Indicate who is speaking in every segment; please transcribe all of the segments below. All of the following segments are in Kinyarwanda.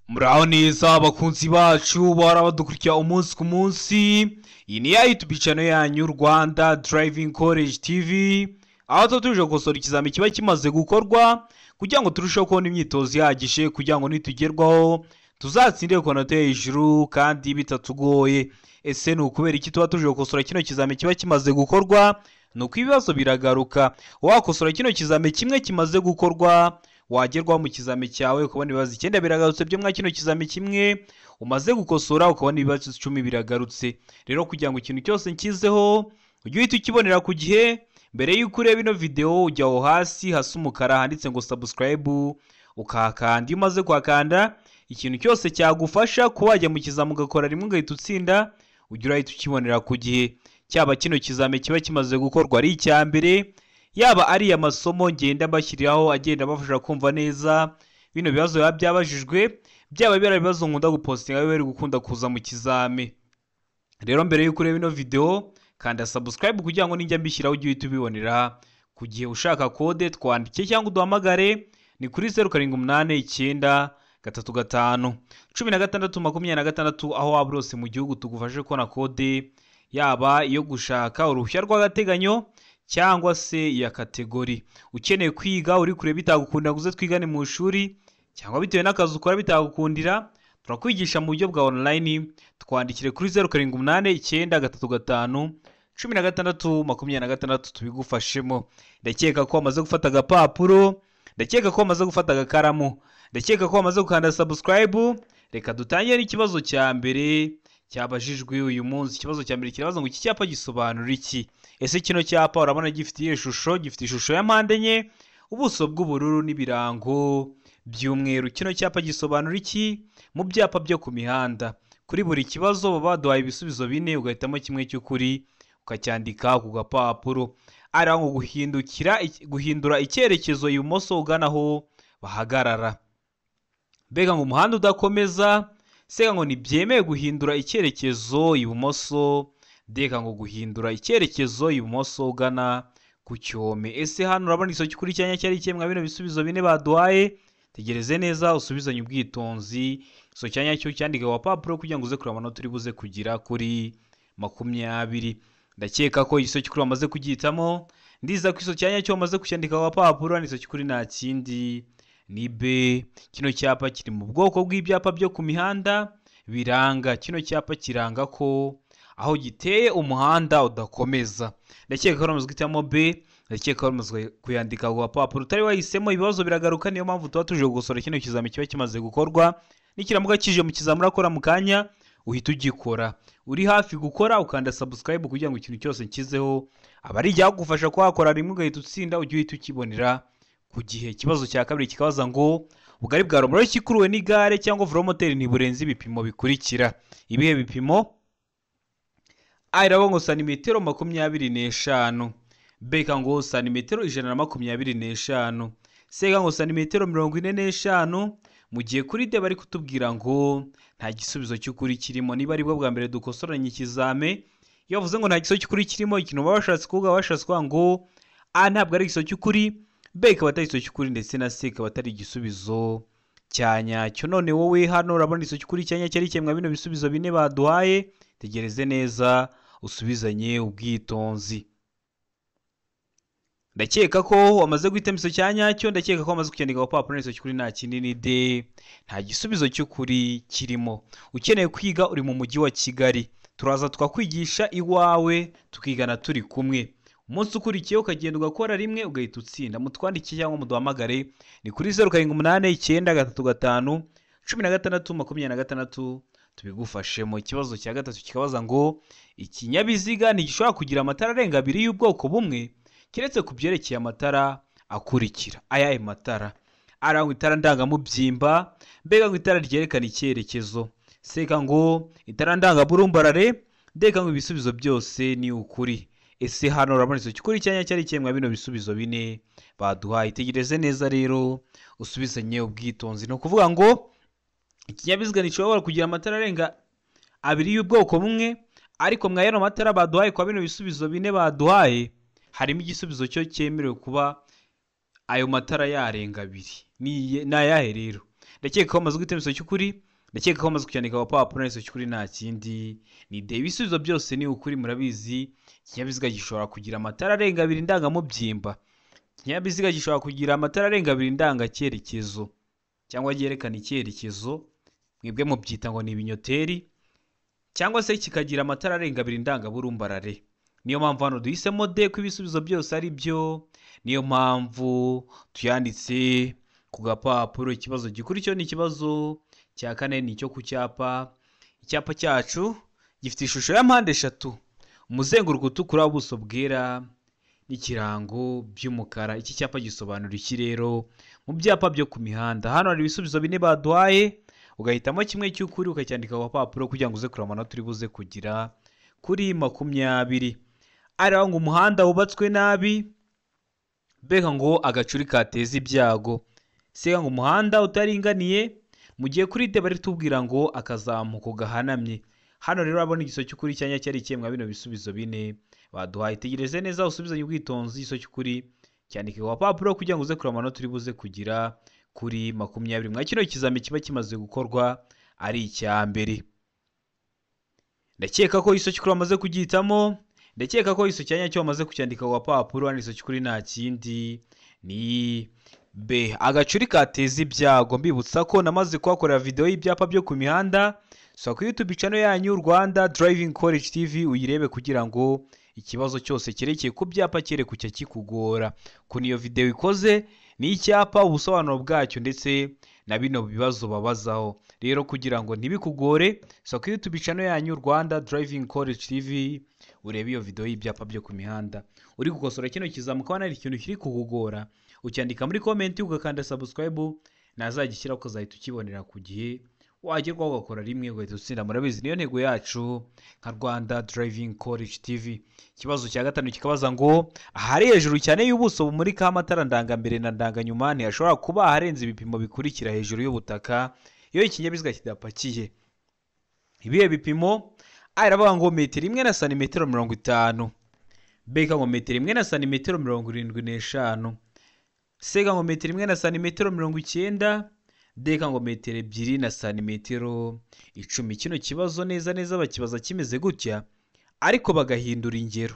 Speaker 1: Muraho neza abakunzi bacu bahora badukurikira umunsi ku munsi. Iyi ni ya YouTube channel yanyu Rwanda Driving College TV, aho tuba tuje gukosora ikizami kiba kimaze gukorwa kugira ngo turusheho kubona imyitozo ihagije, kugira ngo nitugerwaho tuzatsinde ku manota yo hejuru kandi bitatugoye. Ese ni ukubera iki tuba tuje gukosora kino kizami kiba kimaze gukorwa? Ni uko ibibazo biragaruka. Wakosora kino kizami kimwe kimaze gukorwa, wagerwaho mu kizami cyawe ukabona ibibazo 9 biragarutse byo mwa kino kizami kimwe umaze gukosora, ukabona ibibazo 10 biragarutse. Rero kugira ngo ikintu cyose nkizeho ujye uhita ukibonera ku gihe, mbere y'uko ureba ino video ujya aho hasi hasa umukara handitse ngo subscribe ukahakanda. Iyo umaze kuhakanda, ikintu cyose cyagufasha kuba wajya mu kizami ugakora rimwe ugahita utsinda, ujya urahita ukibonera ku gihe. Cyaba kino kizami kiba kimaze gukorwa ari icya mbere, yaba ari amasomo ngenda mbashyiriraho agenda abafasha kumva neza bino bibazo biba byabajijwe, byaba biriya bibazo nkunda gupostinga biba biri gukunda kuza mu kizami. Rero mbere y'uko ureba ino video, kanda subscribe kugira ngo ninjya mbishyiraho ujye uhita ubibonera ku gihe. Ushaka kode twandike cyangwa uduhamagare ni kuri 0789 35 16 26, aho waba uri hose mu gihugu tugufashe kubona kode, yaba iyo gushaka uruhushya rw'agateganyo cyangwa se iya kategori. Ukeneye kwiga uri kure bitagukundira ngo uze twigane mu ishuri, cyangwa bitewe n'akazi ukora bitagukundira, turakwigisha mu buryo bwa online. Twandikire kuri 0789 35 16 26 tubigufashemo. Ndakeka ko wamaze gufata agapapuro, ndakeka ko wamaze gufata agakaramu, ndakeka ko wamaze gukanda subscribe. Reka dutangire n'ikibazo cya mbere cyabajijwe uyu munsi. Ikibazo cya mbere kirabaza ngo iki cyapa gisobanura iki? Ese kino cyapa urabona gifite iyihe shusho? Gifite ishusho ya mpande enye, ubuso bw'ubururu n'ibirango by'umweru. Kino cyapa gisobanura iki mu byapa byo ku mihanda? Kuri buri kibazo baba baduhaye ibisubizo 4, ugahitamo kimwe cy'ukuri ukacyandika ku gapapuro. Ari aho guhindura icyerekezo ibumoso ugana aho bahagarara. Mbega ngo umuhanda udakomeza, sega ngo ntibyemewe guhindura icyerekezo ibumoso, ndeka ngo guhindura icyerekezo ibumoso ugana ku cyome. Ese hano urabona igisobanuro cy'ukuri cyanya cyari ikihe mwa bino bisubizo 4 baduhaye? Tegereze neza usubizanye ubwitonzi. Igisobanuro cyanya cyo cyandike ku gapapuro kugira ngo uze kureba amanota uri buze kugira kuri 20. Ndakeka ko igisobanuro cy'ukuri wamaze kugihitamo. Ndiza ko igisobanuro cyanya cyo wamaze kucyandika ku gapapuro, igisobanuro cy'ukuri nta kindi ni B. Kino cyapa kiri mu bwoko bw'ibyapa byo ku mihanda biranga. Kino cyapa kiranga ko aho giteye umuhanda udakomeza. Ndakeka ko wamaze guhitamo B, ndakeka ko wamaze kuyandika ku gapapuro. Utari wahisemo ibibazo biragaruka, niyo mpamvu tuba tuje gukosora kino kizami kiba kimaze gukorwa. Nikiramuka kije mu kizami urakora mu kanya uhita ugikora. Uri hafi gukora ukanda subscribe kugira ngo ikintu cyose nkizeho aba ari icyagufasha kuhakora rimwe ugahita utsinda, ujye uhita ukibonera ku gihe. Ikibazo cya kabiri kikabaza ngo ubugari bwa romoroki ikuruwe n'igare cyangwa velomoteri ntiburenze ibipimo bikurikira. Ibihe bipimo? A iravuga ngo santimetero 25, B ngo santimetero 125, C ngo santimetero 45, mu gihe kuri D bari kutubwira ngo nta gisubizo cy'ukuri kirimo. Niba aribwo bwa mbere dukosoranye ikizame, iyo bavuze ngo nta gisubizo cy'ukuri kirimo, ikintu baba bashatse kuvuga, bashatse kuvuga ngo A ntabwo ari igisubizo cy'ukuri, B ikaba atari igisubizo cy'ukuri, ndetse na C ikaba atari igisubizo cya nyacyo. None wowe hano urabona igisubizo cy'ukuri cya nyacyo ari kimwe bino bisubizo 4 baduhaye. Tegereze neza usubizanye ubwitonzi. Ndakeka ko wamaze guhitamo igisubizo cya nyacyo, ndakeka ko wamaze kucyandika ku gapapuro. Igisubizo cy'ukuri nta kindi ni D, nta gisubizo cy'ukuri kirimo. Ukeneye kwiga uri mu mujyi wa Kigali, turaza tukakwigisha iwawe tukigana turi kumwe. Umunsi ukurikiye ukagenda ugakora rimwe ugahita utsinda. Mutwandike cyangwa muduhamagare ni kuri 0789 35 16 26 tubigufashemo. Ikibazo cya gatatu kikabaza ngo ikinyabiziga ntigishobora kugira amatara arenga 2 y'ubwoko bumwe keretse ku byerekeye amatara akurikira. Ayahe matara? Arangwa itara ndangamubyimba, mbega ngo itara ryerekana icyerekezo, seka ngo itara ndangaburumbarare, ndeka ngo ibisubizo byose ni ukuri. Ese hano urabona igisubizo cy'ukuri cyanya cyari ikihe mwa bino bisubizo 4 baduhaye? Itegereze neza rero usubizanye ubwitonzi. Ni ukuvuga ngo ikinyabiziga ntigishobora kugira amatara arenga 2 y'ubwoko bumwe, ariko mwa yano matara baduhaye kwa bino bisubizo 4 baduhaye harimo igisubizo cyo cyemerewe kuba ayo matara yarenga 2. Ni ayahe rero? Ndakeka ko bamaze guhitamo igisubizo cy'ukuri, ndakeka ko bamaze kucyandika ku gapapuro. Igisubizo cy'ukuri nta kindi ni D. Ibisubizo byose ni ukuri. Murabizi, ikinyabiziga gishobora kugira amatara arenga abiri ndangamubyimba, ikinyabiziga gishobora kugira amatara arenga abiri ndangacyerekezo cyangwa ryerekana icyerekezo, mwebwe mubyita ngo ni ibinyoteri, cyangwa se kikagira amatara arenga abiri ndangaburumbarare. Niyo mpamvu hano duhisemo D, ko ibisubizo byose ari byo, niyo mpamvu tuyanditse ku gapapuro. Ikibazo gikurikiyeho ni ikibazo cya kane, ni icyo ku cyapa. Icyapa cyacu gifite ishusho ya mpande eshatu, umuzenguruko utukura, ubuso bwera n'ikirango by'umukara. Iki cyapa gisobanura iki rero mu byapa byo ku mihanda? Hano hari ibisubizo bine baduhaye, ugahitamo kimwe cy'ukuri ukacyandika ku gapapuro kugira ngo uze kureba amanota uri buze kugira kuri 20. Ariho ngo umuhanda wubatswe nabi, mbega ngo agacuri kateza ibyago, sega ngo umuhanda utaringaniye, mu gihe kuri D bari tubwira ngo akazamuko gahanamye. Hano rero urabona igisubizo cy'ukuri cyanya cyari ikihe mwa bino bisubizo bine baduhaye? Tegereze neza, usubizanye ubwitonzi igisubizo cy'ukuri cyandike ku gapapuro kugira ngo uze kureba amanota uri buze kugira kuri 20 mwa kino kizami kiba kimaze gukorwa ari icya mbere. Ndakeka ko igisubizo cy'ukuri bamaze kugihitamo, ndakeka ko igisubizo cya nyacyo bamaze kucyandika ku gapapuro. Hano igisubizo cy'ukuri nta kindi ni B, agacuri kateza ibyago. Mbibutsa ko namaze kuhakorera video y'ibyapa byo ku mihanda, sura kuri YouTube channel yanyu Rwanda Driving College TV uyirebe kugira ngo ikibazo cyose cyerekeye ku byapa cyere kujya kikugora. Ku niyo video ikoze ni icyapa, ubusobanuro bwacyo ndetse na bino bibazo babazaho. Rero kugira ngo ntibikugore, sura kuri YouTube channel yanyu Rwanda Driving College TV urebe iyo video y'ibyapa byo ku mihanda. Uri gukosora kino kizamuka ukabona hari ikintu kiri kukugora, ucyandika muri comment, ugakanda subscribe, nazagishyira ukazahita ukibonera ku gihe, wagerwaho ugakora rimwe ugahita utsinda. Murabizi niyo ntego yacu nka Rwanda Driving College TV. Ikibazo cya gatanu kikabaza ngo ahari hejuru cyane y'ubuso bumurikaho amatara ndangambere na ndanganyuma ntihashobora kuba aharenze ibipimo bikurikira hejuru y'ubutaka iyo ikinyabiziga kidapakiye. Ibihe bipimo? A iravuga ngo metero 1 na santimetero 50, B ngo metero 1 na santimetero 75, C ngo metero 1 na santimetero 90, D ngo metero 2 na santimetero 10. Kino kibazo neza neza bakibaza kimeze gutya, ariko bagahindura ingero.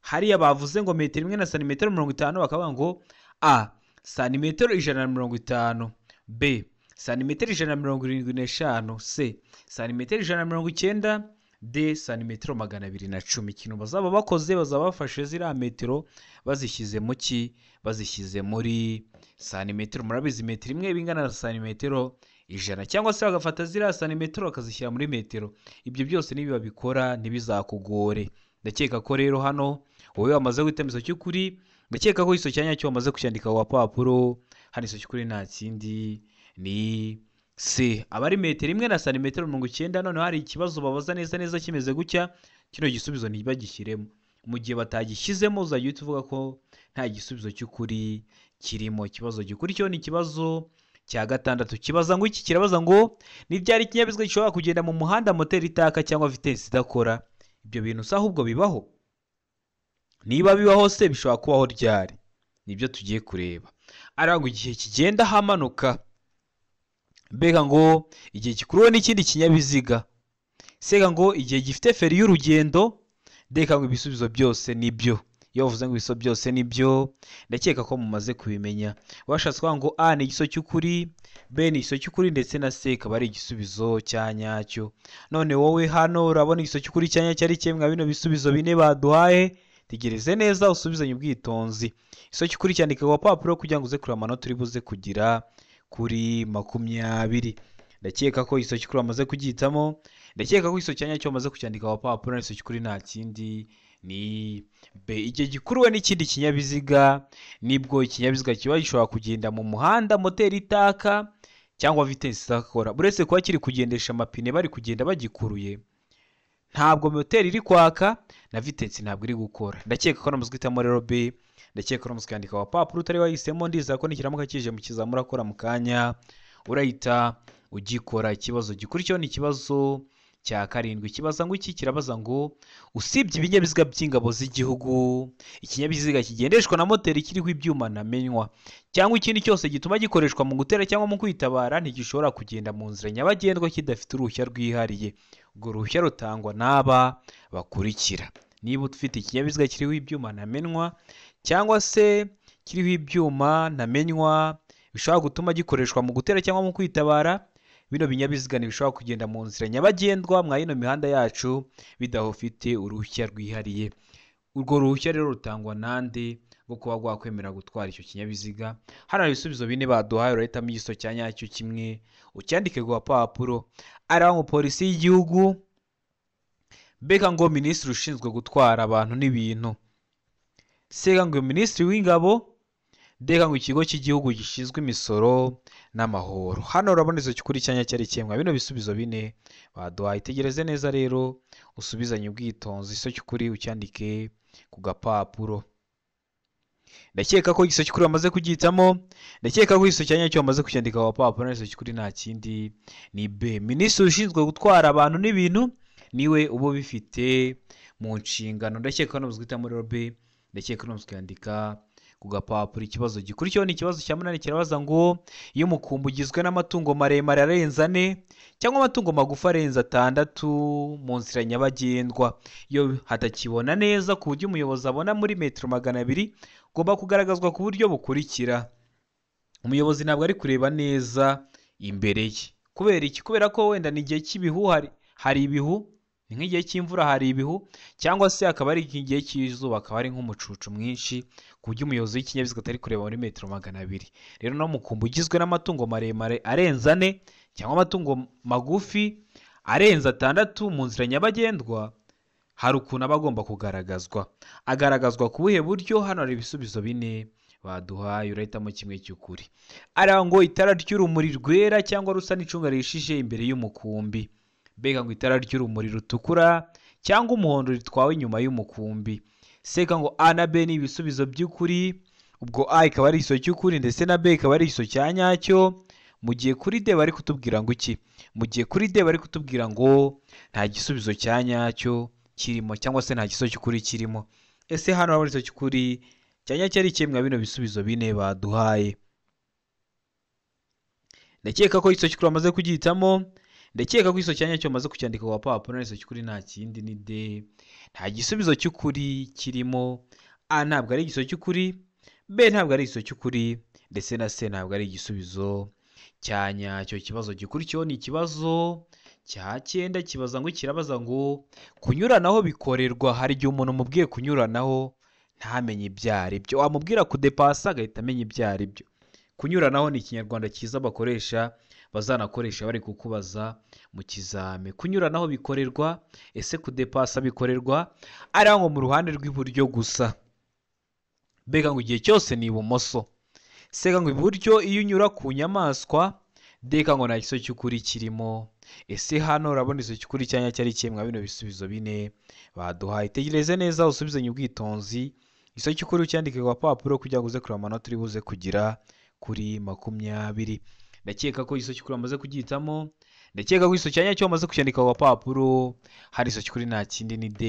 Speaker 1: Hariya bavuze ngo metero 1 na santimetero 50, bakavuga ngo A santimetero 150, B santimetero 175, C santimetero 190, D santimetero 210. Ikintu bazaba bakoze, bazaba bafashe ziriya metero bazishyize mu ki? Bazishyize muri santimetero. Murabizi metero imwe bingana na santimetero 100, cyangwa se bagafata ziriya santimetero bakazishyira muri metero. Ibyo byose nibi babikora ntibizakugore. Ndakeka ko rero hano wowe wamaze guhitamo igisubizo cy'ukuri, ndakeka ko igisubizo cya nyacyo wamaze kucyandika ku gapapuro. Hano igisubizo cy'ukuri nta kindi ni C, aba ari metero 1 na santimetero 90. Noneho hari ikibazo babaza neza neza kimeze gutya, kino gisubizo ntibagishyiremo. Mu gihe batagishyizemo uzajya uhita uvuga ko nta gisubizo cy'ukuri kirimo. Ikibazo gikurikiyeho ni ikibazo cya gatandatu, kibaza ngo iki? Kirabaza ngo ni ryari ikinyabiziga gishobora kugenda mu muhanda moteri itaka cyangwa vitesi idakora? Ibyo bintu se ahubwo bibaho? Niba bibaho se bishobora kubaho ryari? Nibyo tugiye kureba. Ariko igihe kigenda hamanuka, mbega ngo igihe gikuruwe n'ikindi kinyabiziga, sega ngo igihe gifite feri y'urugendo, deka ngo ibisubizo byose nibyo. Iyo bavuze ngo ibisubizo byose nibyo, ndakeka ko mumaze kubimenya. Bashatse kuvuga ngo A ni igisubizo cy'ukuri, B ni igisubizo cy'ukuri, ndetse na C ikaba ari igisubizo cya nyacyo. None wowe hano urabona igisubizo cy'ukuri cya nyacyo ari kimwe mwa bino bisubizo bine baduhaye? Tegereze neza usubizanye ubwitonzi. Igisubizo cy'ukuri cyandika ku gapapuro kugira ngo uze kureba amanota uri buze kugira kuri 20. Ndakeka ko igisubizo cy'ukuri bamaze kugihitamo, ndakeka ko igisubizo cya nyacyo bamaze kucyandika ku gapapuro. Igisubizo cy'ukuri nta kindi ni B. Igihe gikuruwe n'ikindi kinyabiziga nibwo ikinyabiziga kiba gishobora kugenda mu muhanda moteri itaka cyangwa vitesi idakora. Uretse kuba kiri kugendesha amapine bari kugenda bagikuruye, ntabwo moteri iri kwaka na vitesi ntabwo iri gukora. Ndakeka ko namaze guhitamo rero B, ndakeka ko namaze kwandika ku gapapuro utari wahisemo. Ndizera ko nikiramuka kije mu kizamura akora mu kanya urahita ugikora. Ikibazo gikurikiyeho ni ikibazo cya karindwi kibaza ngo iki? Kirabaza ngo usibye ibinyabiziga by'ingabo z'igihugu, ikinyabiziga kigendeshwa na moteri kiriho ibyuma ntamenywa cyangwa ikindi cyose gituma gikoreshwa mu gutera cyangwa mu kwitabara ntigishobora kugenda mu nzira nyabagendwa kidafite uruhushya rwihariye. Urwo ruhushya rutangwa n'aba bakurikira. Niba ufite ikinyabiziga kiriho ibyuma ntamenywa cyangwa se kiriho ibyuma ntamenywa bishobora gutuma gikoreshwa mu gutera cyangwa mu kwitabara, bino binyabiziga ntibishobora kugenda mu nzira nyabagendwa mwa ino mihanda yacu bidafite uruhushya rwihariye. Urwo ruhushya rero rutangwa nande rwo kuba rwakwemera gutwara icyo kinyabiziga? Hano hari ibisubizo bine baduhaye, urahitamo igisubizo cya nyacyo kimwe ucyandike ku gapapuro. Ari aho polisi y'igihugu, mbega ngo minisitiri ushinzwe gutwara abantu n'ibintu, sega ngo minisitiri w'ingabo, ndeka ngo ikigo cy'igihugu gishinzwe imisoro n'amahoro. Hano urabona izo cyukuri cyanya cyari kimwe bino bisubizo bine baduhaye. Itegereze neza rero usubizanye ubwitonzi iso cyukuri ucyandike ku gapapuro. Ndakeka ko igiso cyukuri bamaze kugihitamo, ndakeka ko igiso cyanya cyo bamaze kucyandika ku gapapuro. Iso cyukuri nta kindi ni B, minisitiri ushinzwe gutwara abantu n'ibintu niwe uba ubifite mu nshingano. Ndakeka ko guhitamo rero B, ndakeka ko kuyandika ku gapapuro. Ikibazo gikurikiyeho ni ikibazo cya munani, kirabaza ngo iyo umukumbi ugizwe n'amatungo maremare arenze ane cyangwa amatungo magufi arenze atandatu mu nzira nyabagendwa, iyo hatakibona neza ku buryo umuyobozi abona muri metero 200, ugomba kugaragazwa ku buryo bukurikira. Umuyobozi ntabwo ari kureba neza imbere ye. Kubera iki? Kubera ko wenda ni igihe cy'ibihu, hari ibihu, ni nk'igihe cy'imvura hari ibihu, cyangwa se akaba ari igihe cy'izuba akaba ari nk'umucucu mwinshi ku buryo umuyobozi w'ikinyabiziga atari kureba muri metero 200. Rero no mukumbi ugizwe n'amatungo maremare arenze ane cyangwa amatungo magufi arenze atandatu mu nzira nyabagendwa, hari ukuntu aba agomba kugaragazwa. Agaragazwa ku buhe buryo? Hano hari ibisubizo bine baduhaye, urahitamo kimwe cy'ukuri. Ari ngo itara ry'urumuri rwera cyangwa rusa n'icunga rihishije imbere y'umukumbi, mbega ngo itara ry'urumuri rutukura cyangwa umuhondo ritwawe inyuma y'umukumbi. Seka ngo A na B ni ibisubizo by'ukuri, ubwo A ikaba ari igiso cy'ukuri ndetse na B ikaba ari igiso cya nyacyo. Mu gihe kuri D bari kutubwira ngo iki? Mu gihe kuri D bari kutubwira ngo nta gisubizo cya nyacyo kirimo cyangwa se nta gisubizo cy'ukuri kirimo. Ese hano urabona igisubizo cy'ukuri cya nyacyo ari kimwe bino bisubizo bine baduhaye? Ndakeka ko igisubizo cy'ukuri bamaze kugihitamo, ndakeka ko igisubizo cya nyacyo bamaze kucyandika ku gapapuro. Igisubizo cy'ukuri nta kindi ni D, nta gisubizo cy'ukuri kirimo. A ntabwo ari igisubizo cy'ukuri, B ntabwo ari igisubizo cy'ukuri, ndetse na C ntabwo ari igisubizo cya nyacyo. Ikibazo gikurikiyeho ni ikibazo cya cyenda, kibaza ngo kirabaza ngo kunyuranaho bikorerwa. Hari igihe umuntu umubwiye kunyuranaho ntamenye ibyo ari byo, wamubwira kudepasa agahita amenya ibyo ari byo. Kunyuranaho ni ikinyarwanda cyiza bakoresha, bazanakoresha bari kukubaza mu kizame. Kunyuranaho bikorerwa, ese kudepasa bikorerwa ari ngo mu ruhande rw'iburyo gusa, mbega ngo igihe cyose ni ibumoso. Sega ngo iburyo iyo unyura ku nyamaswa, deka ngo nta gisubizo cy'ukuri kirimo. Ese hano urabona igisubizo cy'ukuri cya nyacyo ari kimwe bino bisubizo bine baduhaye? Itegereze neza usubizanye ubwitonzi igisubizo cy'ukuri ucyandike ku gapapuro kugira ngo uze kureba amanota uri buze kugira kuri 20. Ndakeka ko igisubizo cy'ukuri bamaze kugihitamo, ndakeka ko igisubizo cya nyacyo bamaze kucyandika ku gapapuro. Hari igisubizo cy'ukuri nta kindi ni D,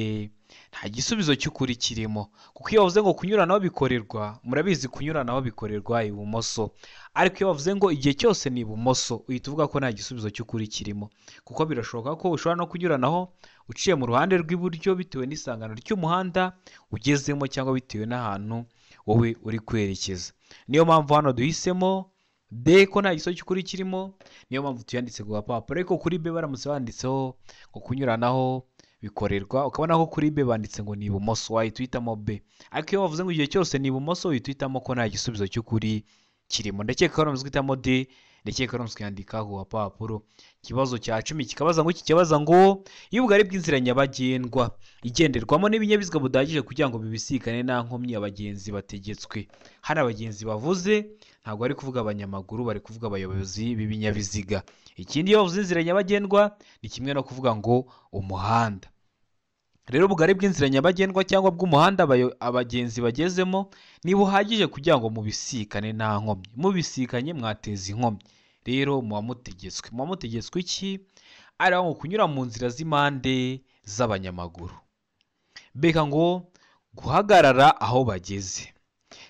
Speaker 1: nta gisubizo cy'ukuri kirimo. Kuko iyo bavuze ngo kunyuranaho bikorerwa, murabizi kunyuranaho bikorerwa ibumoso, ariko iyo bavuze ngo igihe cyose ni ibumoso, uhita uvuga ko nta gisubizo cy'ukuri kirimo. Kuko birashoboka ko ushobora no kunyuranaho uciye mu ruhande rw'iburyo bitewe n'isangano ry'umuhanda ugezemo cyangwa bitewe n'ahantu wowe uri kwerekeza. Niyo mpamvu hano duhisemo D ko nta gisubizo cy'ukuri kirimo, niyo mpamvu tuyanditse ku gapapuro. Ariko kuri B baramutse banditseho ngo kunyuranaho bikorerwa, ukabona ko kuri B banditse ngo ni ibumoso, wahita uhitamo B. Ariko iyo bavuze ngo igihe cyose ni ibumoso, uhita uhitamo ko nta gisubizo cy'ukuri kirimo. Ndakeka ko baramutse guhitamo D, ndakeka ko baramutse kuyandika ku gapapuro. Ikibazo cya 10 kikabaza ngo iki kibaza ngo iyo ubugari bw'inzira nyabagendwa igenderwamo n'ibinyabiziga budahagije kugira ngo bibisikane nta nkomyi abagenzi bategetswe. Hano abagenzi bavuze ntabwo bari kuvuga abanyamaguru, bari kuvuga abayobozi b'ibinyabiziga. Ikindi iyo bavuze inzira nyabagendwa ni kimwe no kuvuga ngo umuhanda. Rero ubugari bw'inzira nyabagendwa cyangwa bw'umuhanda abagenzi bagezemo ntibuhagije kugira ngo mubisikane nta nkomyi. Mubisikanye mwateza inkomyi. Rero muba mutegetswe iki? Ari ngo kunyura mu nzira z'impande z'abanyamaguru, beka ngo guhagarara aho bageze,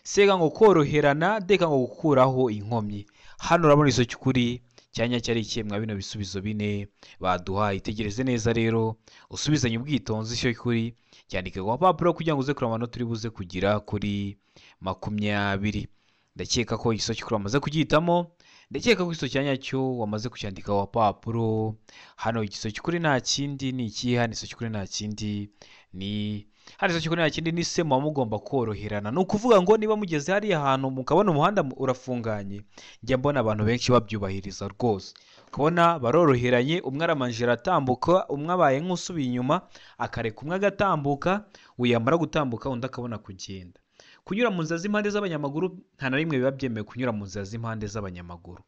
Speaker 1: seka ngo koroherana, deka ngo gukuraho inkomyi. Hano urabona iso cy'ukuri cyanya cyari ikihe mwa bino bisubizo bine baduhaye. Itegereze neza rero usubizanye ubwitonzi icyo cy'ukuri, cyandike ku gapapuro kugira ngo uze kureba amanota uri buze kugira kuri 20. Ndakeka ko igiso cy'ukuri wamaze kugihitamo, ndakeka ko igiso cya nyacyo wamaze kucyandika ku gapapuro. Hano igiso cy'ukuri nta kindi ni ikihe? Hano igiso cy'ukuri nta kindi ni hano igiso cy'ukuri nta kindi ni se muba mugomba koroherana. Ni ukuvuga ngo niba mugeze hariya hantu mukabona umuhanda urafunganye, njya mbona abantu benshi babyubahiriza rwose, ukabona baroroheranye, umwe aramanje aratambuka, umwe abaye nk'usubiye inyuma akareka umwe agatambuka, yamara gutambuka undi akabona kugenda. Kunyura mu nzira z'impande z'abanyamaguru nta na rimwe biba byemewe kunyura mu nzira z'impande z'abanyamaguru.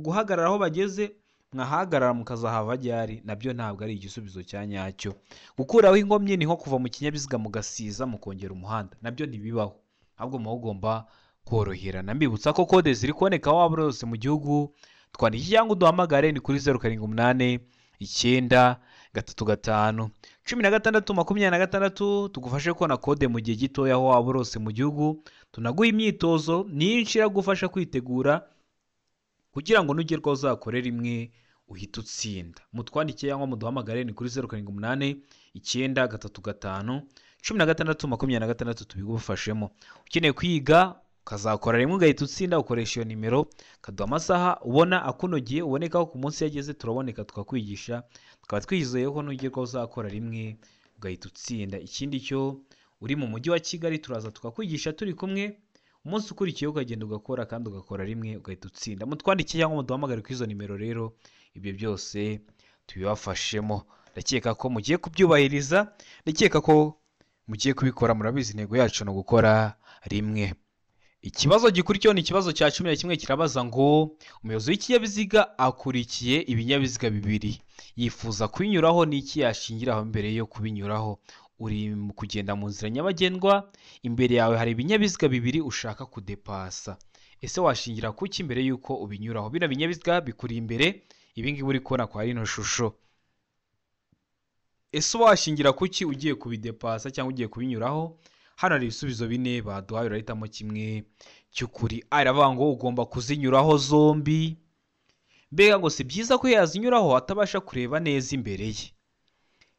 Speaker 1: Guhagarara aho bageze, mwahagarara mukazahava ryari, nabyo ntabwo ari igisubizo cya nyacyo. Gukuraho inkomyi ni nko kuva mu kinyabiziga mugasiza mukongera umuhanda, nabyo ntibibaho, ahubwo muba mugomba koroherana. Mbibutsa ko kode ziri kuboneka aho waba uri hose mu gihugu, twandike cyangwa uduhamagare ni kuri 0 7 8 9 3 5 16 26, tugufashe kubona kode mu gihe gitoya aho waba uri hose mu gihugu. Tunaguha imyitozo myinshi iragufasha kwitegura kugira ngo nugerwaho uzakore rimwe uhite utsinda. Mutwandike cyangwa muduhamagare ni kuri 0 7 8 9 3 5 16 26, tubigufashemo. Ukeneye kwiga ukazakora rimwe ugahita utsinda, ukoresha iyo nimero, ukaduha amasaha ubona akunogeye, ubonekaho ku munsi yageze, turaboneka tukakwigisha, tukaba twizeye ko nugerwaho uzakora rimwe ugahita utsinda. Ikindi cyo uri mu mujyi wa Kigali turaza tukakwigisha turi kumwe, umunsi ukurikiyeho ukagenda ugakora kandi ugakora rimwe ugahita utsinda. Mutwandike cyangwa muduhamagare kuri izo nimero rero, ibyo byose tubibafashemo. Ndakeka ko mugiye kubyubahiriza, ndakeka ko mugiye kubikora, murabizi intego yacu ni ugukora rimwe. Ikibazo gikurikiyeho ni ikibazo cya 11 kirabaza ngo umuyobozi w'ikinyabiziga akurikiye ibinyabiziga bibiri, yifuza kubinyuraho, n'iki yashingiraho mbere yo kubinyuraho? Uri kugenda mu nzira nyabagendwa, imbere yawe hari ibinyabiziga bibiri ushaka kudepasa. Ese washingira kuki mbere y'uko ubinyuraho? Bino binyabiziga bikuri imbere, ibi ngibi uri kubona kwa rino shusho. Ese washingira kuki ugiye kubidepasa cyangwa ugiye kubinyuraho? Hano hari ibisubizo bine baduhaye, urahitamo kimwe cy'ukuri. Aravuga ngo ugomba kuzinyuraho zombi, mbega ngo si byiza ko yazinyuraho atabasha kureba neza imbere ye.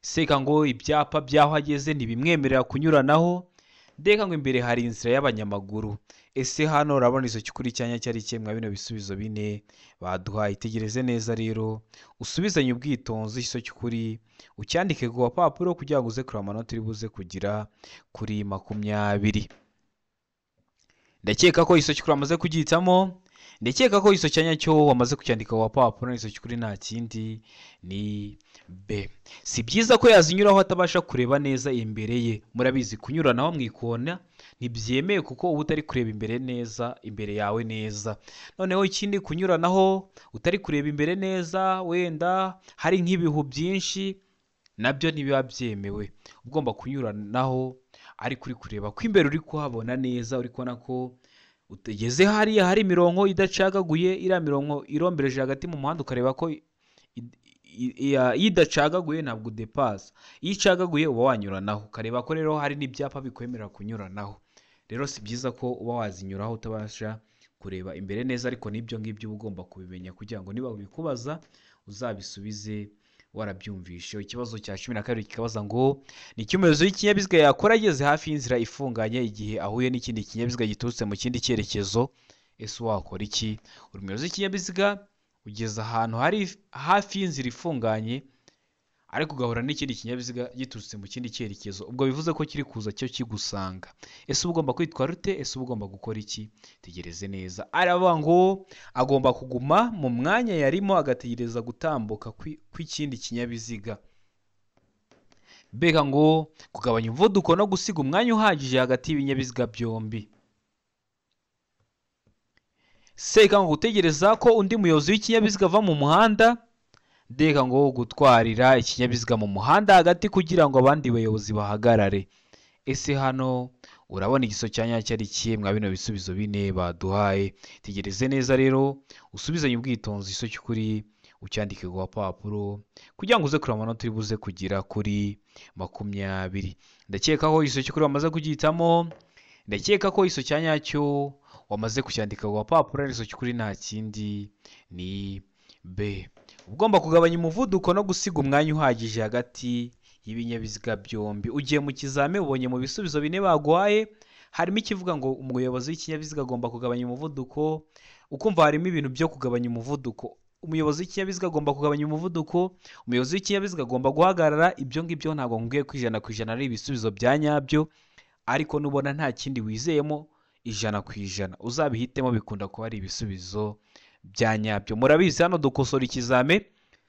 Speaker 1: Seka ngo ibyapa by'aho ageze ntibimwemerera kunyuranaho, ndeka ngo imbere hari inzira y'abanyamaguru. Ese hano urabona izo cy'ukuri cyanya cyari ikihe mwa bino bisubizo bine baduhaye? Itegereze neza rero, usubizanye ubwitonzi icyo cy'ukuri, ucyandike ku gapapuro kugira ngo uze kureba amanota uri buze kugira kuri 20. Ndakeka ko iso cy'ukuri wamaze kugihitamo, ndakeka ko iso cyanya cyo wamaze kucyandika ku gapapuro, iso cy'ukuri nta kindi ni B. Si byiza ko yazinyuraho atabasha kureba neza imbere ye. Murabizi kunyuranaho mu ikona ntibyemewe kuko uba utari kureba imbere neza, imbere yawe neza. Noneho ikindi, kunyuranaho utari kureba imbere neza, wenda hari nk'ibihu byinshi, nabyo ntibiba byemewe. Ugomba kunyuranaho ariko uri kureba ko imbere uri kuhabona neza, uri kubona ko utageze hariya hari imirongo idacagaguye, iriya mirongo irombereje hagati mu muhanda, ukareba ko iyo idacagaguye ntabwo udepasa, iyo icagaguye uba wanyuranaho, ukareba ko rero hari n'ibyapa bikwemerera kunyuranaho. Rero si byiza ko uba wazinyuraho utabasha kureba imbere neza, ariko n'ibyo ngibyo uba ugomba kubimenya kugira ngo niba ubikubaza uzabisubize warabyumvishe. Ikibazo cya 12 kikabaza ngo ni iki umuyobozi w'ikinyabiziga yakora ageze hafi y'inzira ifunganye igihe ahuye n'ikindi kinyabiziga giturutse mu kindi cyerekezo? Ese wakora iki? Uri umuyobozi w'ikinyabiziga ugeze ahantu hari hafi y'inzira ifunganye, ariko ugahura n'ikindi kinyabiziga giturutse mu kindi cyerekezo, ubwo bivuze ko kiri kuza cyo kigusanga. Ese uba ugomba kwitwara ute? Ese uba ugomba gukora iki? Tegereze neza. Aravuga ngo agomba kuguma mu mwanya yarimo agategereza gutambuka kw'ikindi kinyabiziga. Mbega ngo kugabanya umuvuduko no gusiga umwanya uhagije hagati y'ibinyabiziga byombi. Seka ngo gutegereza ko undi muyobozi w'ikinyabiziga ava mu muhanda. Ndeka ngo gutwarira ikinyabiziga mu muhanda hagati kugira ngo abandi bayobozi bahagarare. Ese hano urabona igisubizo cya nyacyo ari ikihe mwa bino bisubizo bine baduhaye? Tegereze neza rero, usubizanye ubwitonzi igisubizo cy'ukuri, ucyandike ku gapapuro kugira ngo uze kureba amanota uri buze kugira kuri 20. Ndakeka ko igisubizo cy'ukuri wamaze kugihitamo, ndakeka ko igisubizo cya nyacyo wamaze kucyandika ku gapapuro, igisubizo cy'ukuri nta kindi ni B. Ugomba kugabanya umuvuduko no gusiga umwanya uhagije hagati y'ibinyabiziga byombi. Ugiye mu kizami ubonye mu bisubizo bine baguhaye harimo ikivuga ngo umuyobozi w'ikinyabiziga agomba kugabanya umuvuduko, ukumva harimo ibintu byo kugabanya umuvuduko, umuyobozi w'ikinyabiziga agomba kugabanya umuvuduko, umuyobozi w'ikinyabiziga agomba guhagarara. Ibyo ngibyo ntabwo nkwiye ko 100% ari ibisubizo bya nyabyo, ariko nubona nta kindi wizeyemo 100% uzabihitemo, bikunda kuba ari ibisubizo bya nyabyo. Murabizi hano dukosora ikizame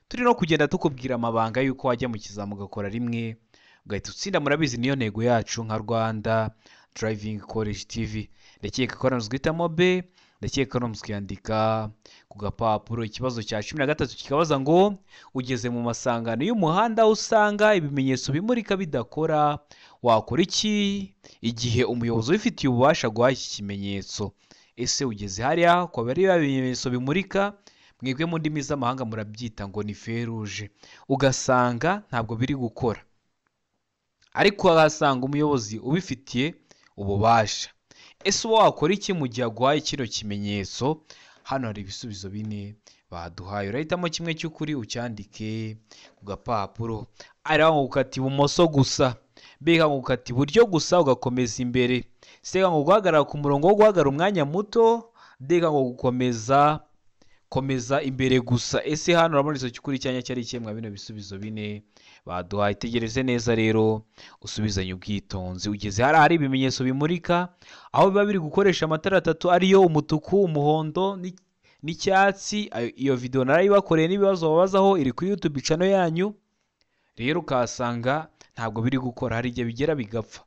Speaker 1: turi no kugenda tukubwira amabanga y'uko wajya mu kizami ugakora rimwe ugahita utsinda. Murabizi niyo ntego yacu nka Rwanda Driving College TV. Ndakeka ko hano guhitamo B, ndakeka ko kuyandika ku gapapuro. Ikibazo cya 13 kikabaza ngo ugeze mu masangano y'umuhanda usanga ibimenyetso bimurika bidakora, wakora iki igihe umuyobozi ubifitiye ububasha aguhaye iki kimenyetso? Ese ugeze hariya kwa bari ibimenyetso bimurika, mwebwe mu ndimi z'amahanga murabyita ngo ni feruje, ugasanga ntabwo biri gukora, ariko uhasanga umuyobozi ubifitiye ububasha. Ese uba wakora iki mu gihe aguhaye kino kimenyetso? Hano hari ibisubizo bine baduhaye, urahitamo kimwe cy'ukuri ucyandike ku gapapuro. Ari ngo gukata ibumoso gusa, B ngo gukata iburyo gusa ugakomeza imbere, C ngo guhagarara ku murongo wo guhagarara umwanya muto, D ngo gukomeza komeza imbere gusa. Ese hano urabona igisubizo cy'ukuri cyanya cyari ikihe mwa bino bisubizo bine baduhaye? Tegereze neza rero usubizanye ubwitonzi. Ugeze hariya hari ibimenyetso bimurika, aho biba biri gukoresha amatara atatu ariyo umutuku, umuhondo n'icyatsi. Iyo video narayibakoreye n'ibibazo babazaho iri kuri YouTube channel yanyu. Rero ukahasanga ntabwo biri gukora, hari igihe bigera bigapfa.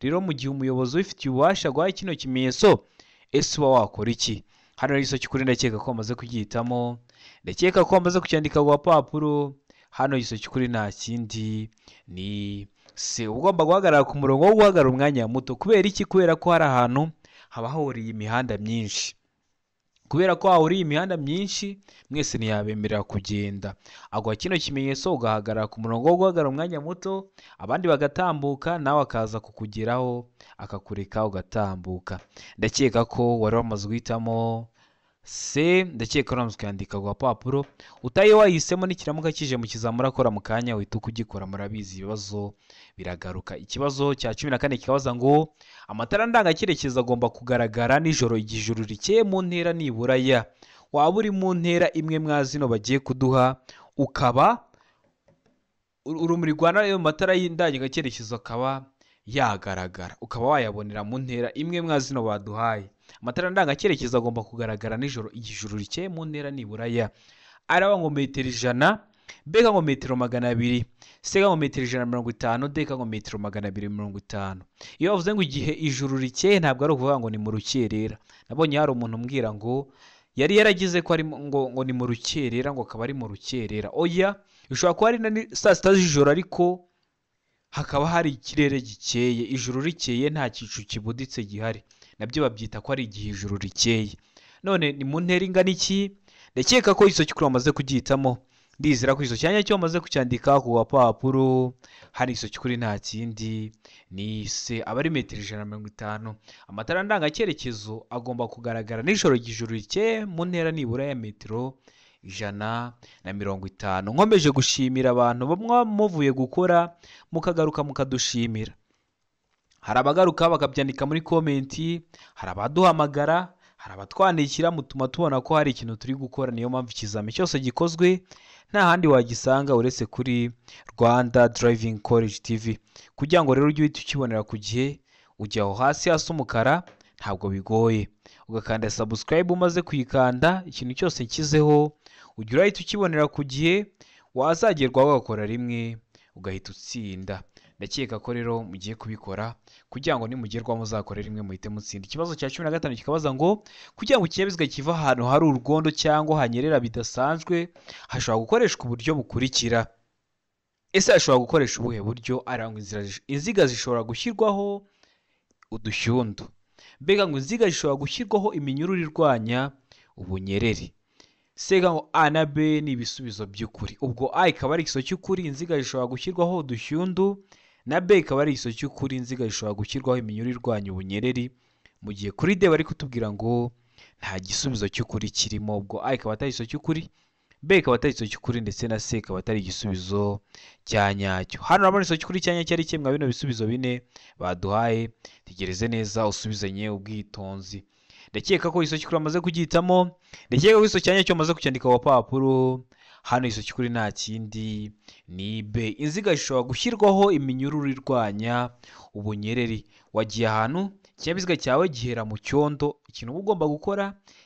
Speaker 1: Rero mu gihe umuyobozi ubifitiye ububasha aguhaye kino kimenyetso, ese uba wakora iki? Hano rero igisubizo cy'ukuri ndakeka ko wamaze kugihitamo, ndakeka ko wamaze kucyandika ku gapapuro. Hano igisubizo cy'ukuri nta kindi ni C. Ugomba guhagarara ku murongo wo guhagarara umwanya muto. Kubera iki? Kubera ko hari ahantu haba hahuriye imihanda myinshi. Kubera ko hahuriye imihanda myinshi, mwese ntiyabemerera kugenda. Aguha kino kimenyetso ugahagarara ku murongo wo guhagarara umwanya muto, abandi bagatambuka, nawe akaza kukugeraho akakureka ugatambuka. Ndakeka ko wari wamaze guhitamo C, ndakeka ko wamaze kuyandika ku gapapuro. Utaye wahisemo nikiramuka kije mu kizami urakora mu kanya uhita ukugikora. Murabizi ibibazo biragaruka. Ikibazo cya 14 kikabaza ngo amatara ndangacyerekezo agomba kugaragara nijoro igihe ijuru rikeye mu ntera nibura ya. Waba uri mu ntera imwe mwa zino bagiye kuduha, ukaba urumuri rwa ayo matara y'indangacyerekezo akaba yagaragara, ukaba wayabonera mu ntera imwe mwa zino baduhaye. Amatara ndangacyerekezo agomba kugaragara nijoro igihe ijuru rikeye mu ntera nibura ya. Araba ngo metero 100, B ngo metero 200, C ngo metero 150, D ngo metero 250. Iyo bavuze ngo igihe ijuru rikeye ntabwo ari ukuvuga ngo ni mu rukerera. Nabonye hari umuntu umbwira ngo yari yaragize ko ari ngo ni mu rukerera, ngo akaba ari mu rukerera. Oya, bishobora kuba ari na saa sita z'ijoro ariko hakaba hari ikirere gikeye, ijuru rikeye, nta kicu kibuditse gihari, nabyo babyita ko ari igihe ijuru rikeye. None ni mu ntera ingana iki? Ndakeka ko igisubizo cy'ukuri wamaze kugihitamo. Ndizera ko igisubizo cya nyacyo wamaze kucyandika ku gapapuro. Hari igisubizo cy'ukuri nta kindi ni C, aba ari metero 150. Amatara ndangacyerekezo agomba kugaragara nijoro igihe ijuru rikeye mu ntera nibura ya metero 150. Nkomeje gushimira abantu bamwe muvuye gukora mukagaruka mukadushimira. Hari abagaruka bakabyandika muri komenti, hari abaduhamagara, hari abatwandikira, mutuma tubona ko hari ikintu turi gukora. Niyo mpamvu ikizami cyose gikozwe nta handi wagisanga uretse kuri Rwanda Driving College TV. Kugira ngo rero ujye uhita ukibonera ku gihe, ujya aho hasi hasa umukara, ntabwo bigoye, ugakanda subscribe. Umaze kuyikanda, ikintu cyose nshyizeho ujya urahita ukibonera ku gihe, wazagerwaho ugakora rimwe ugahita utsinda. Ndakeka ko rero mugiye kubikora kugira ngo nimugerwaho muzakore rimwe muhite mutsinda. Ikibazo cya 15 kikabaza ngo kugira ngo ikinyabiziga kiva ahantu hari urwondo cyangwa hanyerera bidasanzwe, hashobora gukoreshwa uburyo bukurikira. Ese ashobora gukoresha ubuhe buryo? Arangwa inziga zishobora gushyirwaho udushyundu. Mbega ngo inziga zishobora gushyirwaho iminyururu irwanya ubunyereri. Sega ngo A na B ni ibisubizo by'ukuri. Ubwo A ikaba ari igisubizo cy'ukuri, inziga zishobora gushyirwaho udushyundu, na B ikaba ari igisubizo cy'ukuri, inziga zishobora gushyirwaho iminyururu irwanya ubunyereri. Mu gihe kuri D bari kutubwira ngo nta gisubizo cy'ukuri kirimo. Ubwo A ikaba atari igisubizo cy'ukuri, B ikaba atari igisubizo cy'ukuri, ndetse na C ikaba atari igisubizo cya nyacyo. Hano urabona igisubizo cy'ukuri cya nyacyo ari kimwe bino bisubizo bine baduhaye. Tegereze neza usubizanye ubwitonzi. Ndakeka ko igisubizo cy'ukuri bamaze kugihitamo, ndakeka ko igisubizo cya nyacyo bamaze kucyandika ku papuro. Hano igisubizo cy'ukuri nta kindi ni B. Inziga zishobora gushyirwaho iminyururu irwanya ubunyereri. Wagiye ahantu ikinyabiziga cyawe gihera mu cyondo, ikintu uba ugomba gukora,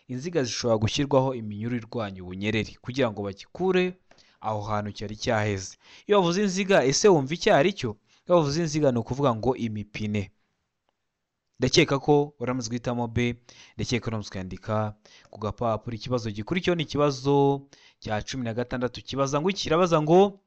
Speaker 1: inziga zishobora gushyirwaho iminyururu irwanya ubunyereri kugira ngo bagikure aho hantu cyari cyaheze. Iyo bavuze inziga, ese wumva icyo ari cyo? Iyo bavuze inziga ni ukuvuga ngo imipine. Ndakeka ko waramaze guhitamo B, ndakeka ko waramaze kwandika ku gapapuro. Ikibazo gikurikiyeho ni ikibazo cya 16, kibaza ngo kirabaza ngo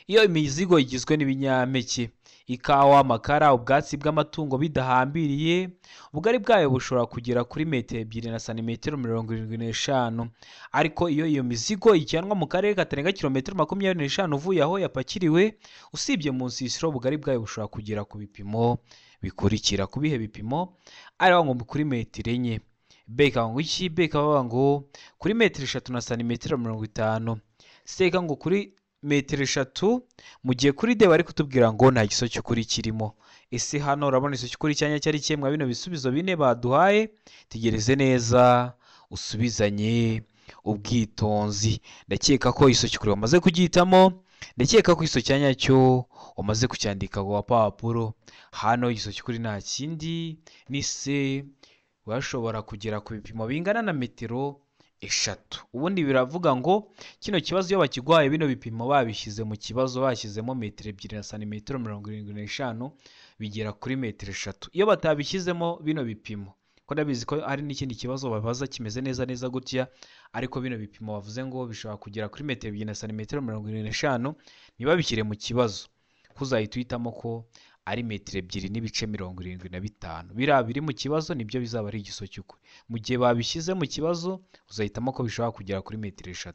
Speaker 1: iyo imizigo igizwe n'ibinyampeke, ikawa, amakara, ubwatsi bw'amatungo bidahambiriye, ubugari bwayo bushobora kugera kuri metero 2 na santimetero 75. Ariko iyo iyo mizigo ijyanwa mu karere katarenga kilometero 25 uvuye aho yapakiriwe, usibye mu nsisiro, ubugari bwayo bushobora kugera ku bipimo bikurikira. Ku bihe bipimo? Ari ngo kuri metero 4. B ikaba ngo iki? B ikaba ngo kuri metero 3 na santimetero 50. C ikaba ngo kuri metero 3, mu gihe kuri D bari kutubwira ngo nta gisubizo cy'ukuri kirimo. Ese hano urabona igisubizo cy'ukuri cya nyacyo ari kimwe bino bisubizo bine baduhaye? Tegereze neza usubizanye ubwitonzi. Ndakeka ko igisubizo cy'ukuri wamaze kugihitamo, ndakeka ko igisubizo cya nyacyo wamaze kucyandika ku gapapuro. Hano igisubizo cy'ukuri nta kindi ni C, washobora kugera ku bipimo bingana na metero 3. Ubundi biravuga ngo kino kibazo iyo bakiguhaye bino bipimo babishyize mu kibazo, bashyizemo metero 2 na santimetero 75 bigera kuri metero 3. Iyo batabishyizemo bino bipimo, ko ndabizi ko hari n'ikindi kibazo babaza kimeze neza neza gutya, ariko bino bipimo bavuze ngo bishobora kugera kuri metero 2 na santimetero 75, ntibabishyire mu kibazo, kuzahita uhitamo ko ari metero 2 n'ibice 75. Biriya biri mu kibazo nibyo bizaba ari igisubizo cy'ukuri. Mu gihe babishyize mu kibazo uzahitamo ko bishobora kugera kuri metero 3.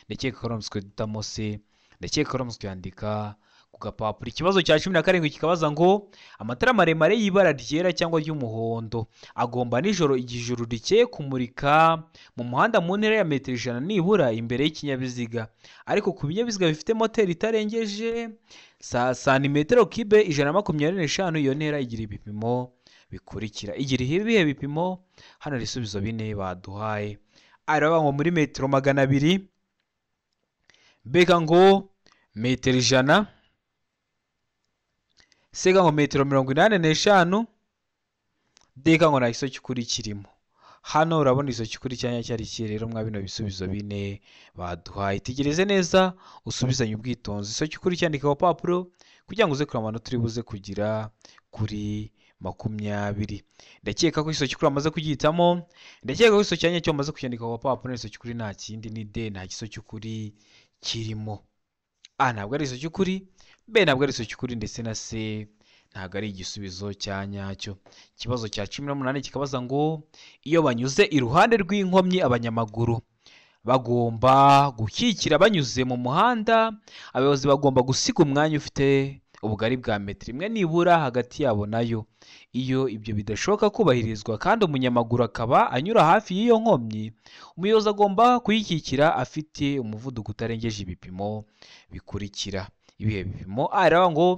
Speaker 1: Ndakeka ko uramutse uhitamo C, ndakeka ko uramutse uyandika ku gapapuro. Ikibazo cya 17 kikabaza ngo amatara maremare y'ibara ryera cyangwa ry'umuhondo agomba nijoro igihe ijuru rikeye kumurika mu muhanda mu ntera ya metero 100 nibura imbere y'ikinyabiziga, ariko ku binyabiziga bifite moteri itarengeje santimetero kibe 125, iyo ntera igira ibipimo bikurikira. Igira ibihe bipimo? Hano ibisubizo bine baduhaye. Aravuga ngo muri metero 200, mbega ngo metero 100, sega ngo metero 85, deka ngo nta gisubizo cy'ukuri kirimo. Hano urabona igisubizo cy'ukuri cya nyacyo ari iki rero mwa bino bisubizo bine baduhaye. Tegereze neza usubizanye ubwitonzi. Igisubizo cy'ukuri cyandika ku papuro kugira ngo uze kureba amanota uri buze kugira kuri 20. Ndakeka ko igisubizo cy'ukuri wamaze kugihitamo, ndakeka ko igisubizo cya nyacyo wamaze kucyandika ku papuro. Igisubizo cy'ukuri nta kindi ni D, nta gisubizo cy'ukuri kirimo. A ntabwo ari igisubizo cy'ukuri, B ntabwo ari igisubizo cy'ukuri, ndetse na C ntabwo ari igisubizo cya nyacyo. Ikibazo cya 18 kikabaza ngo iyo banyuze iruhande rw'inkomyi abanyamaguru bagomba gukikira banyuze mu muhanda, abayobozi bagomba gusiga umwanya ufite ubugari bwa metero 1 nibura hagati yabo nayo. Iyo ibyo bidashoboka kubahirizwa kandi umunyamaguru akaba anyura hafi y'iyo nkomyi, umuyobozi agomba kuyikikira afite umuvuduko utarengeje ibipimo bikurikira. Ibihe bipimo? A iravuga ngo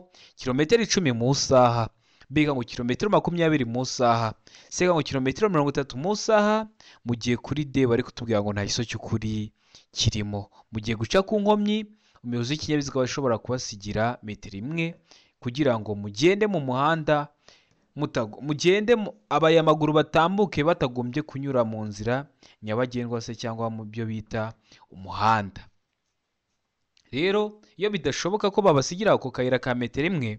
Speaker 1: kilometero 10 mu isaha, B ngo kilometero 20 mu isaha, C ngo kilometero 30 mu isaha, mu gihe kuri D bari kutubwira ngo nta gisubizo cy'ukuri kirimo. Mu gihe guca ku nkomyi, umuyobozi w'ikinyabiziga aba ashobora kubasigira metero 1 kugira ngo mugende mu muhanda, mugende abanyamaguru batambuke batagombye kunyura mu nzira nyabagendwa se cyangwa mu byo bita umuhanda. Rero iyo bidashoboka ko babasigira ako kayira ka metero 1,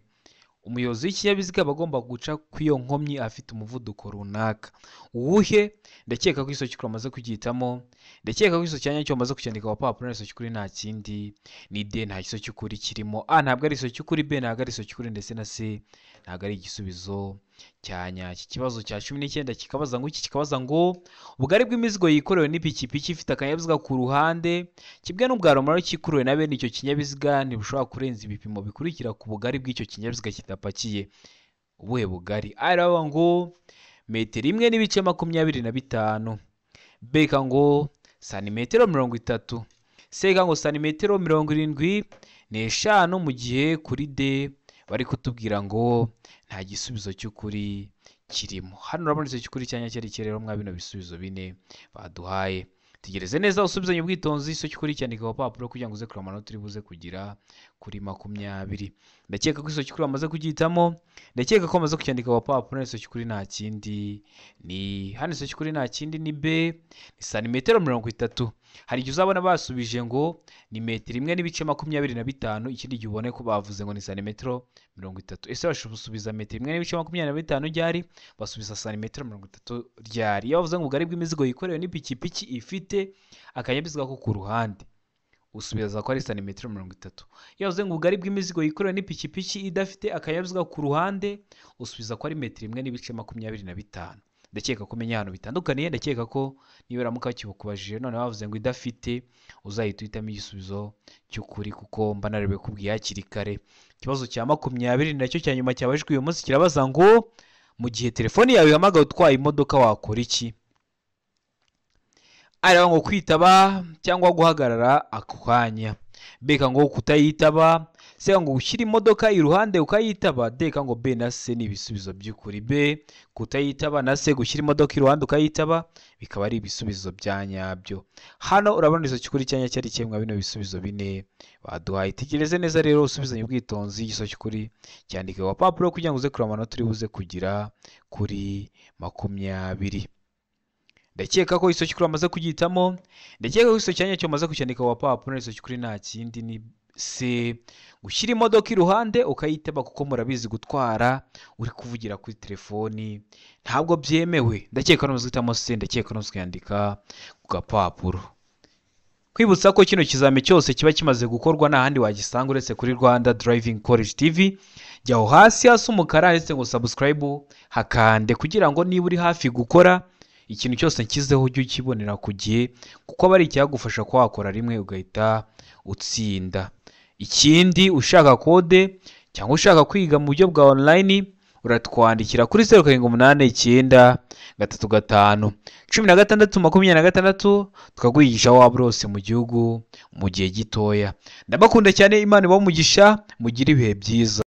Speaker 1: Umuyobozi w'ikinyabiziga aba agomba guca ku iyo nkomyi afite umuvuduko runaka. Uwuhe? Ndakeka ko igisozi cy'ukuri wamaze kugihitamo, ndakeka ko igisozi cya nyacyo wamaze kucyandika ku papuro, igisozi cy'ukuri nta kindi ni D, nta gisozi cy'ukuri kirimo. A ntabwo ari igisozi cy'ukuri, B ntabwo ari igisozi cy'ukuri, ndetse na C ntabwo ari igisubizo cya nyacyo. Ikibazo cya 19 kikabaza ngo iki? Kikabaza ngo ubugari bw'imizigo yikorewe n'ipikipiki ifite akanyabiziga ku ruhande kimwe n'ubwa romoro cyikuruwe na bene icyo kinyabiziga ntibushobora kurenza ibipimo bikurikira ku bugari bw'icyo kinyabiziga kidapakiye. Ubuhe bugari? A iravuga ngo metero 1 n'ibice 25, B ngo santimetero 30, C ngo santimetero 75, mu gihe kuri D bari kutubwira ngo nta gisubizo cy'ukuri kirimo. Hano urabona icyo cy'ukuri cya nyacyo ari rero mwa bino bisubizo bine baduhaye. Tegereze neza usubizanye ubwitonzi icyo cy'ukuri cyandika ku papuro kugira ngo uze kureba amanota uri buze kugira kuri 20. Ndakeka ko icyo cy'ukuri wamaze kugihitamo, ndakeka ko wamaze kucyandika ku papuro. Icyo cy'ukuri nta kindi ni hano, icyo cy'ukuri nta kindi ni B, ni santimetero 30. Hari igihe uzabona basubije ngo ni metero 1 n'ibice 25, ikindi gihe ubone ko bavuze ngo ni santimetero 30. Ese basubiza metero 1 n'ibice 25 ryari? Basubiza santimetero 30 ryari? Iyo bavuze ngo ubugari bw'imizigo yikorewe n'ipikipiki ifite akanyabiziga ko ku ruhande, usubiza ko ari santimetero 30. Iyo bavuze ngo ubugari bw'imizigo yikorewe n'ipikipiki idafite akanyabiziga ku ruhande, usubiza ko ari metero 1 n'ibice 25. Ndakeka ko umenya ahantu bitandukaniye, ndakeka ko niba uramuka bakibukubajije none bavuze ngo idafite, uzahita uhitamo igisubizo cy'ukuri kuko mba narabikubwiye hakiri kare. Ikibazo cya 20 nacyo cya nyuma cyabajijwe uyu munsi kirabaza ngo mu gihe telefoni yawe ihamagaye utwaye imodoka wakora iki? Areba ngo kwitaba cyangwa guhagarara ako kanya, B ngo kutayitaba, C ngo gushyira imodoka iruhande ukayitaba, D ngo B na C ni ibisubizo by'ukuri. B kutayitaba na C gushyira imodoka iruhande ukayitaba bikaba ari ibisubizo bya nyabyo. Hano urabona igisozi cy'ukuri cya nyacyo ari kimwe bino bisubizo bine baduhaye. Tegereze neza rero usubizanye ubwitonzi igisozi cy'ukuri cyandike ku papuro kugira ngo uze kureba amanota uri buze kugira kuri 20. Ndakeka ko igisozi cy'ukuri wamaze kugihitamo, ndakeka ko igisozi cya nyacyo wamaze kucyandika ku papuro. Igisozi cy'ukuri nta kindi ni C, gushyira imodoka iruhande ukayitaba, kuko murabizi gutwara uri kuvugira kuri telefoni ntabwo byemewe. Ndakeka ko uhitamo C, ndakeka ko kuyandika ku gapapuro. Kwibutsa ko kino kizami cyose kiba kimaze gukorwa nta handi wagisanga uretse kuri Rwanda Driving College TV. Jya aho hasi hasi umukara handitse ngo subscribe, hakande kugira ngo niba uri hafi gukora ikintu cyose nshyizeho ujye ukibonera ku gihe, kuko aba ari icyagufasha ko wakora rimwe ugahita utsinda. Ikindi, ushaka kode cyangwa ushaka kwiga mu buryo bwa online, uratwandikira kuri 0 7 8 9 3 5 16 26, tukakwigisha aho waba hose mu gihugu mu gihe gitoya. Ndabakunda cyane, Imana ibahe umugisha, mugire ibihe byiza.